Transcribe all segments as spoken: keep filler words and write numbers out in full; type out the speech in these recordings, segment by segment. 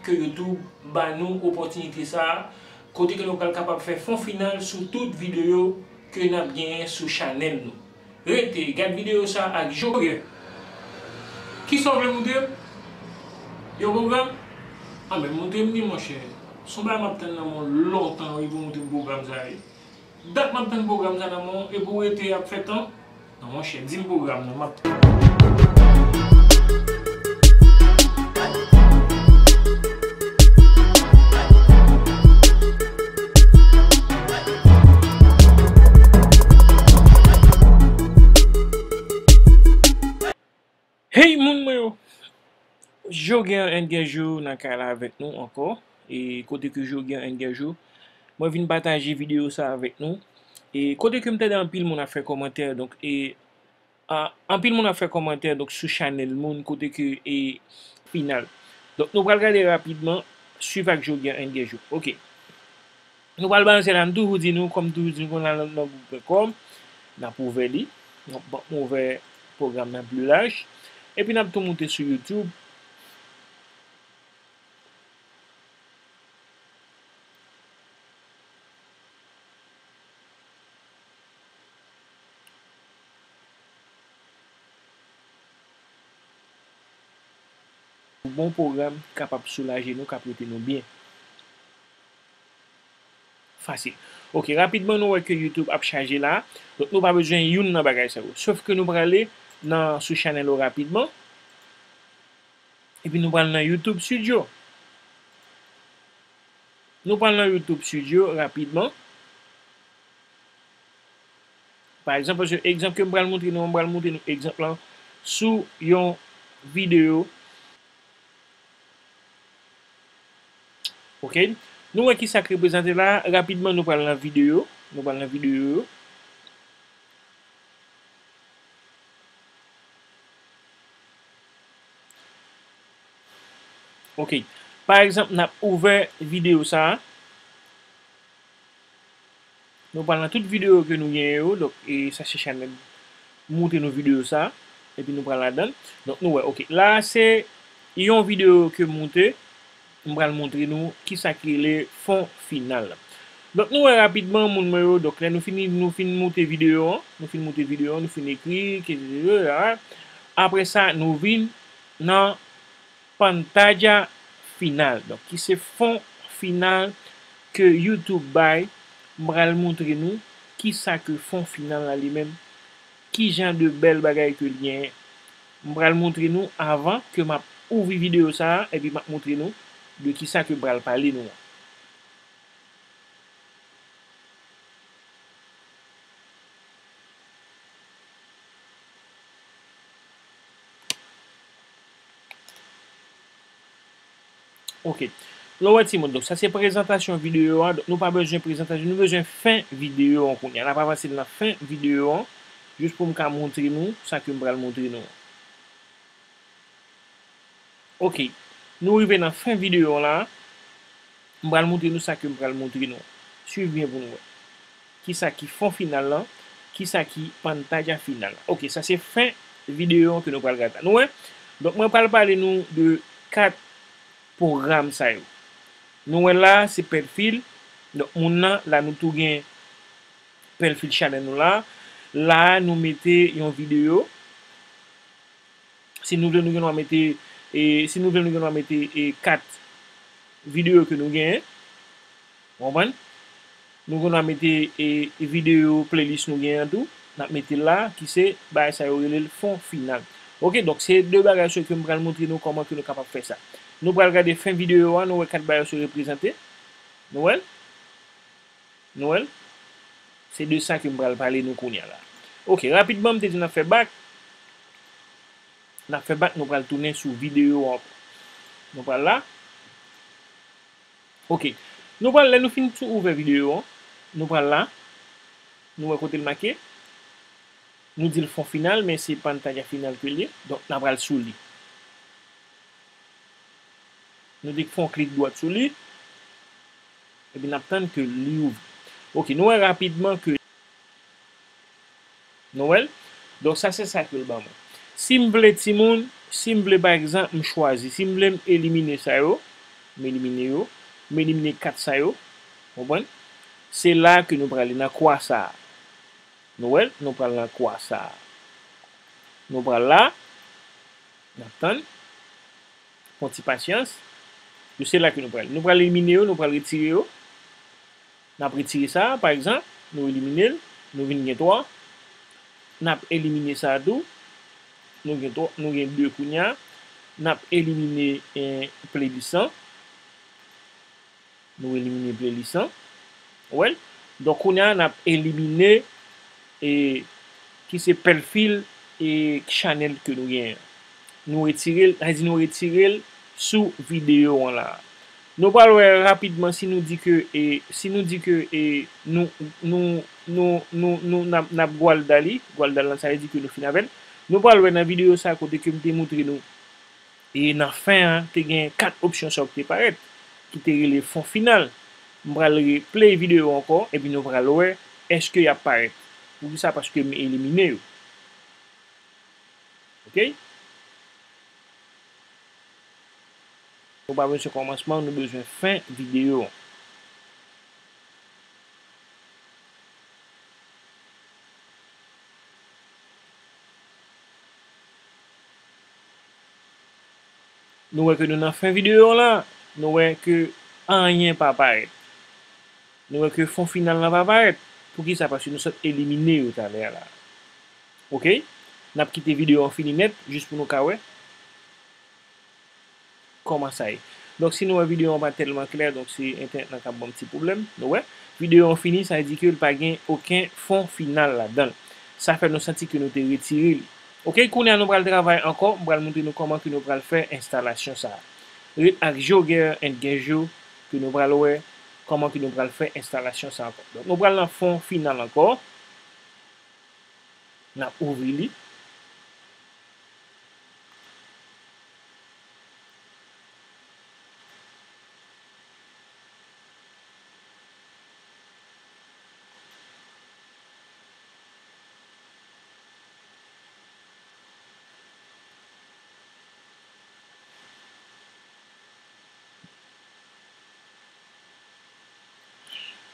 ke YouTube ba nou opòtinite sa a, kote ke nou pral kapab fè fon final sou tout videyo ke n ap genyen sou chanèl nou. Rete, gad videyo sa a ak Jogè. Kisa w vle montre m? Yon pwogram? Anben, montre m li, monchè. Se yon bagay m ap tann nan men w lontan, wi, pou montre m pwogram sa a, wi. Dat m ap tann pwogram sa nan men w, epi w rete ap fè tan? Non, monchè, di m pwogram nan, m ap. Hey, moun mwen yo! Jogè and Gèjo nan kay la avèk nou ankò. E kote ke Jogè and Gèjo, mwen vin pataje videyo sa avèk nou. E kote ke m tande anpil moun ap fè kòmantè, donk, e, a, anpil moun ap fè kòmantè, donk, sou chanèl moun, kote ke, e, final. Donk, nou pral gade rapidman, swiv ak Jogè and Gèjo. Ok. Nou pral balanse la, m toujou di nou, kòm m toujou di nou, konn al nan, nan Google Chrome, n ap ouvè li. Donk, ban m ouvè pwogram nan pli laj. Epi n ap tou moute sou YouTube. Bon pwogram ki kapab soulaje nou, k ap rete nou byen. Fasil. Ok, rapidman nou wè ke YouTube ap chaje la. Donk nou pa bezwen youn nan bagay sa yo. Sof ke nou prale nan sou chanèl ou rapidman. Epi nou pral nan YouTube Studio. Nou pral nan YouTube Studio rapidman. Pa egzanp, paske egzanp ke m pral montre nou, m pral montre nou egzanp lan sou yon videyo. Ok. Nou wè kisa k reprezante la. Rapidman, nou pral nan videyo. Nou pral nan videyo yo. Ok. Pa egzanp, n ap ouvè videyo sa a. Nou pral nan tout videyo ke nou genyen yo. Donk, e sa se chanèl montre nou videyo sa. Epi nou pral ladan l. Donk, nou wè, ok. La a se yon videyo ke m monte. M pral montre nou kisa ki rele fon final. Donk, nou wè rapidman, moun mwen yo, donk, lè nou fini, nou fin moute videyo an, nou fin moute videyo an, nou fin ekri, ke, apre sa, nou vin nan pantalla final, donk, ki se fon final ke YouTube bay, m pral montre nou kisa ke fon final la li menm, ki jan de bèl bagay ke l genyen. M pral montre nou avan ke m ap ouvri videyo sa a, epi m ap montre nou de kisa ke m pral pale nou an. Ok. Nou wè timoun, donk sa se prezantasyon videyo a, donk nou pa bezwen prezantasyon, nou bezwen fen videyo an kounye a. N ap avanse nan fen videyo an, jis pou m ka montre nou sa ke m pral montre nou an. Ok. Nou rive nan fen videyo an la. M pral montre nou sa ke m pral montre nou. Swiv byen pou nou wè. Kisa ki fon final lan, kisa ki pantalla final lan. Ok, sa se fen videyo an ke nou pral gade la. Nou wè? Donk, mwen pral pale nou de kat pwogram sa yo. Nou wè la, se pèlfil. Donk, moun nan, la nou tou gen pèlfil chanèl nou la. La, nou mete yon videyo. Si nou vle, nou gen dwa mete, e, si nou vle, nou gen dwa mete, e, kat videyo ke nou genyen. Ou konprann? Nou gen dwa mete, e, videyo playlist nou genyen an tou. N ap mete l la, ki se bagay sa yo rele l fon final. Ok, donk se de bagay sa yo ke m pral montre nou kòman ke nou kapab fè sa. Nou pral gade fen videyo a, nou wè kat bagay sa yo reprezante. Nou wè l? Nou wè l? Se de sa ke m pral pale nou kounye a la. Ok, rapidman, m te di n ap fè back. N ap fè back, nou pral tounen sou videyo an ankò. Nou pral la. Ok. Nou pral, lè nou fin tou ouvè videyo an, nou pral la. Nou wè kote l make. Nou di l fon final, men se pantalla final ke l ye. Donk, n a pral sou li. Nou te fè yon klik dwat sou li. Epi n ap tann ke li ouvri. Ok, nou wè rapidman ke, nou wè l? Donk, sa se sa ke l ban mwen. Si m vle timoun, si m vle, pa egzanp, m chwazi, si m vle m elimine sa yo, M elimine yo. M elimine kat sa yo. Konprann? Se la ke nou prale nan kwa sa a. Nou wè l? Nou pral nan kwa sa a. Nou pral la. N ap tann. Pran ti pasyans. Yo se la ke nou pral. Nou pral elimine yo, nou pral retire yo. N ap retire sa a, pa egzanp, nou elimine l, nou vin gen twa. N ap elimine sa a tou. Nou gen twa, nou gen de kounye a. N ap elimine, eh, playlist lan. Nou elimine playlist lan. Ou wè l? Donk, kounye a, n ap elimine, e, ki se pèlfil, e, chanèl ke nou genyen an. Nou retire l, sa vle di nou retire l sou videyo an la. Nou pral wè rapidman si nou di ke, e, si nou di ke, e, nou, nou, nou, nou, nou, n ap, n ap gwalda li, gwalda l lan, sa vle di ke nou fin avè l. Nou pral wè nan videyo sa a kote ke m te montre nou E nan fen an, te gen kat opsyon sa yo ki te parèt, ki te rele fon final. M pral replay videyo ankò, epi nou pral wè èske y ap parèt. Poukisa? Paske m elimine yo. Oke? Nou pa bezwen kòmansman, nou bezwen fen videyo an. Nou wè ke nou nan fen videyo an la, nou wè ke anyen pa parèt. Nou wè ke fon final lan pa parèt. Poukisa? Paske nou sot elimine yo talè a la. Oke? N ap kite videyo an fini nèt, jis pou nou ka wè kòman sa ye. Donk, si nou wè videyo an pa tèlman klè, donk se entènèt lan k ap ban m ti pwoblèm. Nou wè, videyo an fini, sa vle di ke l pa gen okenn fon final ladan l. Sa fè nou santi ke nou te retire li. Oke, kounye a nou pral travay ankò, m pral montre nou kòman ke nou pral fè enstalasyon sa a. Ret ak Joger and Genjo ke nou pral wè kòman ke nou pral fè enstalasyon sa a ankò. Donk, nou pral nan fon final ankò. N ap ouvri li.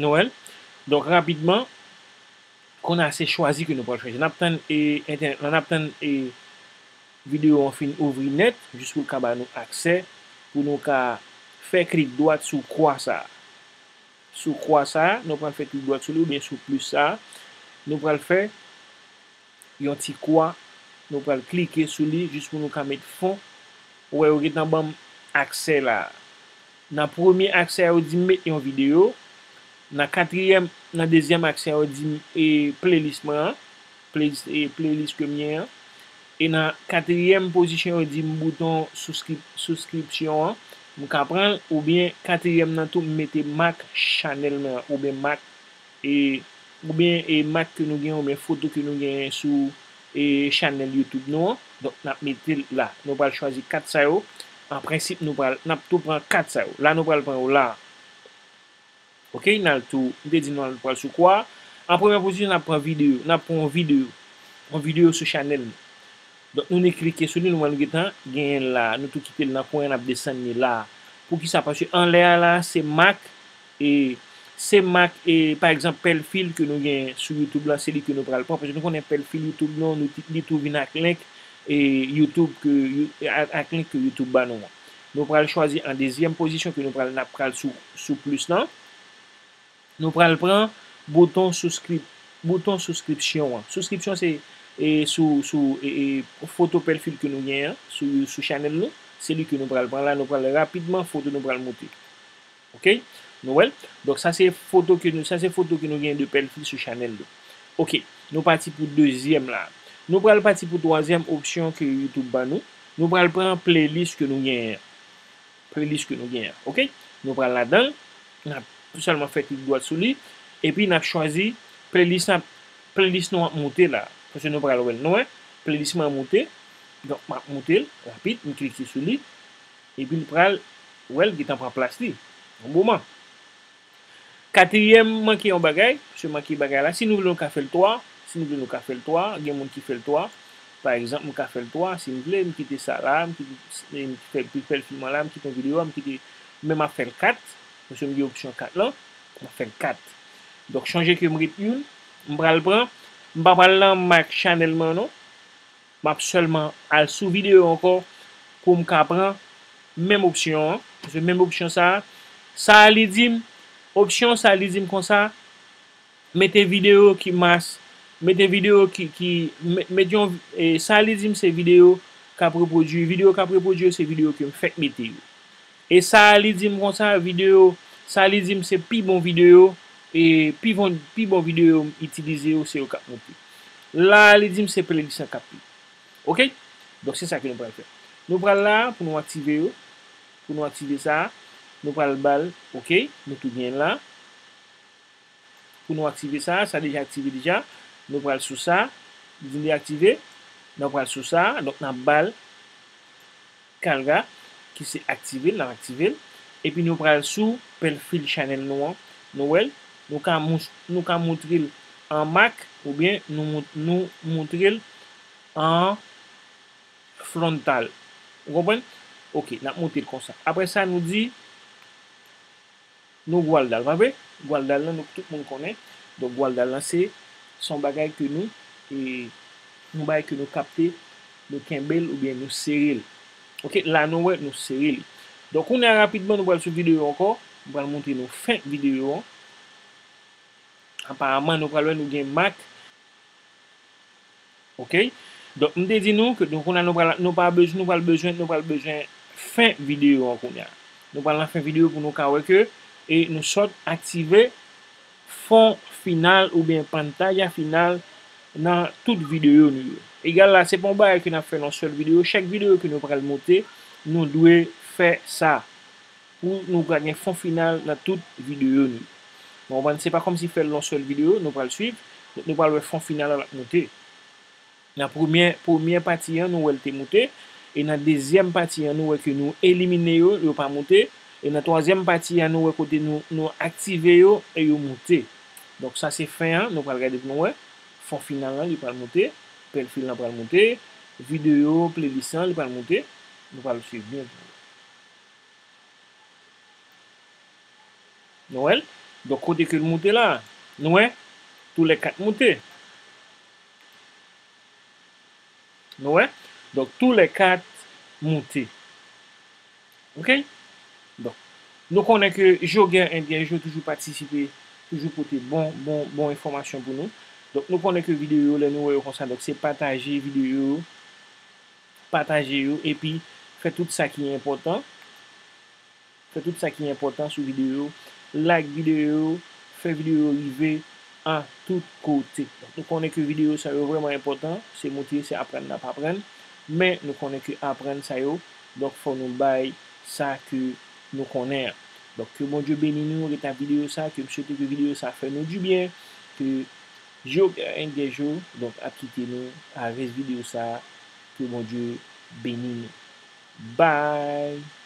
Nou wè l? Donk, rapidman, kounye a se chwazi ke nou pral chwazi. N ap tann, e, entènèt lan, n ap tann, e, videyo an fin ouvri nèt, jis pou l ka ba nou aksè, pou nou ka fè klik dwat sou kwa sa a. Sou kwa sa a, nou pral fè klik dwat sou li oubyen sou plis sa a. Nou pral fè yon ti kwa, nou pral klike sou li jis pou nou ka met fon. Ou wè, yo gentan ban m aksè la. Nan premye aksè a, yo di m met yon videyo. Nan katriyèm, nan dezyèm aksè a, yo di m, e, playlist mwen an. Playlist, e, playlist ke m gen an. E nan katriyèm pozisyon, yo di m bouton souskrip-, souskripsyon an. M ka pran l, oubyen katriyèm nan tou, m mete mak chanèl mwen an, oubyen mak e, oubyen, e, mak ke nou genyen, oubyen foto ke nou genyen sou, e, chanèl YouTube nou an. Donk, n ap mete l la. Nou pral chwazi kat sa yo. An prensip, nou pral, n ap tou pran kat sa yo. La, nou pral pran yo la. Oke, n al tou, m te di nou al pral sou kwa. An premyè pozisyon, n ap pran videyo. N ap pran yon videyo. Yon videyo sou chanèl nou. Donk, nou, nou klike sou li, nou wè nou gentan genyen l la. Nou tou kite l nan kwen, n ap desann li la. Poukisa? Paske anlè a la, se mak, e, se mak, e, pa egzanp, pèlfil ke nou genyen sou YouTube la, se li ke nou pral pran. Paske nou konnen pèlfil YouTube nou, nou, li tou vin ak link, e, YouTube ke, You-, ak, ak link ke YouTube ba nou an. Nou pral chwazi an dezyèm pozisyon ke nou pral, n ap pral sou, sou plis lan. Nou pral pran bouton souskrip-, bouton souskripsyon an. Souskripsyon se, e, sou, sou, e, e, foto pèlfil ke nou genyen an, sou, sou chanèl nou. Se li ke nou pral pran la, nou pral rapidman, foto nou pral moute. Oke? Nou wè l? Donk, sa se foto ke nou, sa se foto ke nou genyen de pèlfil sou chanèl nou. Oke, nou pati pou dezyèm la. Nou pral pati pou twazyèm opsyon ke YouTube ban nou. Nou pral pran playlist ke nou genyen an. Playlist ke nou genyen an. Oke? Nou pral ladan l. N ap tou sèlman fè klik dwat sou li. Epi n ap chwazi playlist n ap, playlist nou ap moute la. Paske nou pral wè l. Nou wè? Playlist mwen ap moute. Donk, m ap moute l rapid. M klike sou li. Epi l pral, wè l gentan pran plas li. Yon moman. Katriyèm, manke yon bagay, se manke bagay la. Si nou vle, nou ka fè l twa. Si nou vle, nou ka fè l twa. Gen moun ki fè l twa. Pa egzanp, m ka fè l twa. Si m vle, m kite sa la, m kite, m fè, m fè l fim la, m kite yon videyo a, m kite Men m ap fè l kat, paske m gen opsyon kat lan, m ap fè l kat. Donk, chonje ke m ret youn, m pral pran, m pa pral nan mak chanèl mwen non. M ap sèlman al sou videyo ankò pou m ka pran menm opsyon an. Paske menm opsyon sa a, sa a li di m, opsyon sa a li di m konsa, mete videyo ki mas, mete videyo ki, ki, me- mete yon, e, sa a li di m se videyo k ap repwodui, videyo k ap repwodui yo se videyo ke m fèk mete yo. E sa a li di m konsa, videyo, sa a li di m se pi bon videyo, e pi bon, pi bon videyo m itilize yo, se yo k ap monte. La a li di m se playlist lan k ap pi. Oke? Donk se sa ke nou pral fè. Nou pral la pou nou aktive yo. Pou nou aktive sa a, nou pral ba l, oke, nou tou gen l la. Pou nou aktive sa, sa deja aktive deja. Nou pral sou sa, li di li aktive. Nou pral sou sa, donk n ap ba l kalra ki se aktive l, n ap aktive l. Epi nou pral sou pèlfil chanèl nou an. Nou wè l, nou ka mous- nou ka moutre l an mak oubyen nou mou- nou moutre l an frontal. Ou konprann? Oke, n ap moutre l konsa. Apre sa, nou di nou Gwaldal, pa vre? Gwaldal lan, nou tout moun konnen. Donk, Gwaldal lan, se, se yon bagay ke nou, e, yon bagay ke nou kapte, nou kenbe l oubyen nou sere l. Oke, la nou wè, nou sere li. Donk, kounye a rapidman, nou pral sou videyo ankò. Nou pral montre nou fen videyo an. Aparaman, nou pral wè nou gen mak. Oke? Donk, m te di nou ke nou kounye a nou pral, nou pa bezwen, nou pral bezwen, nou pral bezwen fen videyo an kounye a. Nou pral nan fen videyo pou nou ka wè ke, e nou sot aktive fon final oubyen pantalla final nan tout videyo nou yo. Egal la, se pa yon bagay ke n ap fè nan sèl videyo. Chak videyo ke nou pral monte, nou dwe fè sa. Pou nou ka gen fon final nan tout videyo nou. Nou konprann, se pa kòmsi fè l yon sèl videyo, nou pral swiv, nou pral wè fon final la ap monte. Nan premyè, premyè pati an, nou wè l te monte, e nan dezyèm pati an, nou wè ke nou elimine yo, yo pa monte, e nan twazyèm pati an, nou wè kote nou, nou aktive yo, e yo monte. Donk, sa se fen an, nou pral gade pou nou wè. Fon final lan, li pral monte, pèlfil lan pral monte, videyo, playlist lan, li pral monte, nou pral swiv byen pou nou wè. Nou wè l? Donk, kote ke l moute la? Nou wè? Tou lè kat moute. Nou wè? Donk, tou lè kat moute. Oke? Donk, nou konnen ke Joker and Guerjo toujou patisipe, toujou pote bon, bon, bon enfòmasyon pou nou. Donk, nou konnen ke videyo yo, lè nou wè yo konsa, donk, se pataje videyo yo, pataje yo, epi fè tout sa ki enpòtan. Fè tout sa ki enpòtan sou videyo yo. Like videyo yo. Fè videyo yo rive a tout kote. Donk, nou konnen ke videyo sa yo vrèman enpòtan. Se moute, se aprann n ap aprann. Men, nou konnen ke aprann sa yo, donk, fò nou bay sa ke nou konnen an. Donk, ke Bondye beni nou, ret ak videyo sa, ke m swete ke videyo sa fè nou dibyen, ke Joker and Guerjo, donk, ap kite nou a rès videyo sa, ke Bondye beni nou. Bye!